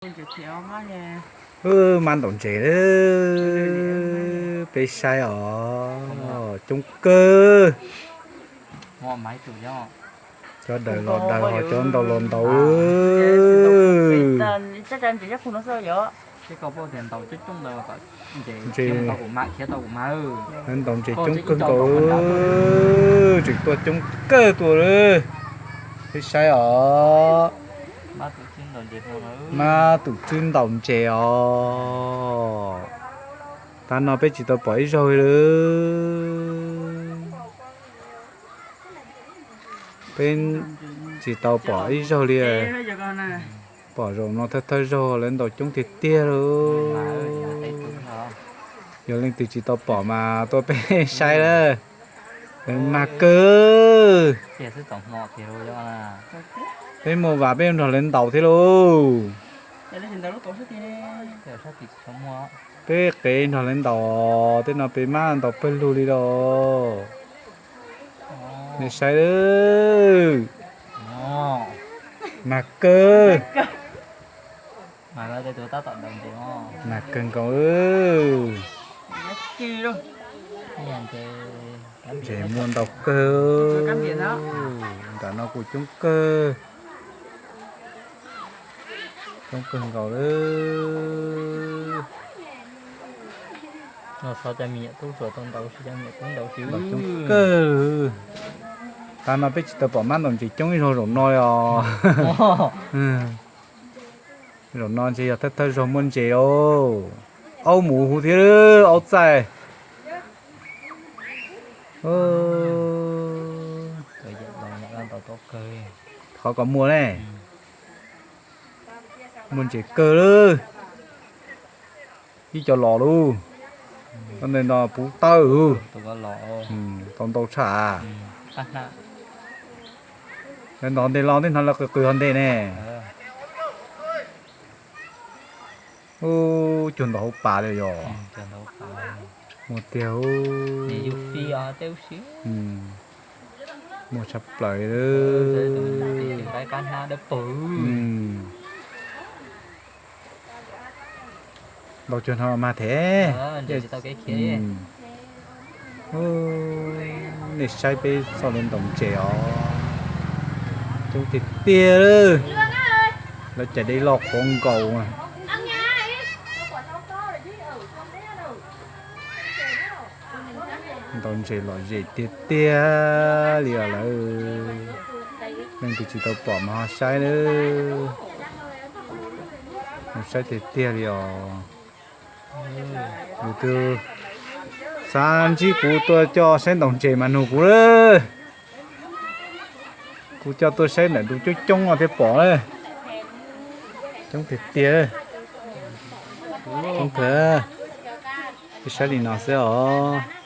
Wb mab ntaus ntses, peb saib os, coob kawg. Cov daws los daws, ho cov ntaus los ntaus. Ntses, ntaus ntses coob kawg nkaus, tseem tuaj coob kawg tuaj lawm. Peb saib os, mab tus tswb ntaus ntses os. Tav no peb tsis tau pom ib zaug li. Peb tsis tau pom ib zaug li. Pom zaum no thawj thawj zaug, lawv ntaus coob tiag tiag lauj. Yog leej twg tsis tau pom mas tuaj peb saib lawm. Mag kawg. Peb muaj vas peb nrog lawv ntaus thiab lauj. Peb qev nrog lawv ntaus, tej no peb mab ntaus pawg lug li lauj. Nej saib, mag kawg. Mag kawg nkaus. Ntses muaj ntau kawg. Nram no kuj coob kawg, coob kawg nkaus lawm. Coob kawg. Tav no peb tsis tau pom mab ntaus ntses coob ib zaug zaum no os. Zaum no ntshe yog thawj thawj zaug muaj ntses os. Aub mus huv thiab, aub txaij. Qhov kom muaj ne. Muaj ntses kawg lawm. Ib co los lauj. Ntawm no puv tawb. Tau ntau tshaj. Lawv ntaus ntej los tej no lawv qw qw ho ntej ne. Ub, cuag ntaus hauv pas li yog. Muaj tiag. Muaj tshaj plaws. Ntaus cuag no mas thiab. Nej saib peb txoj lawv ntaus ntses os. Coob tiag tiag. Lawv cais dej loj qhuav nkaus. Ntaus ntses lom zem tiag tiag li os lawm. Leej twg tsis tau pom mas ho saib nawb. Mus saib tiag tiag li os. Yus twg xav ntsib kuv tuaj coj saib ntaus ntses mas nug kuv lawm. Kuv coj tuaj saib ntawm ntu coob coob no thiaj pom lawm. Coob tiag tiag. Coob kawg. Peb saib li no xwb os.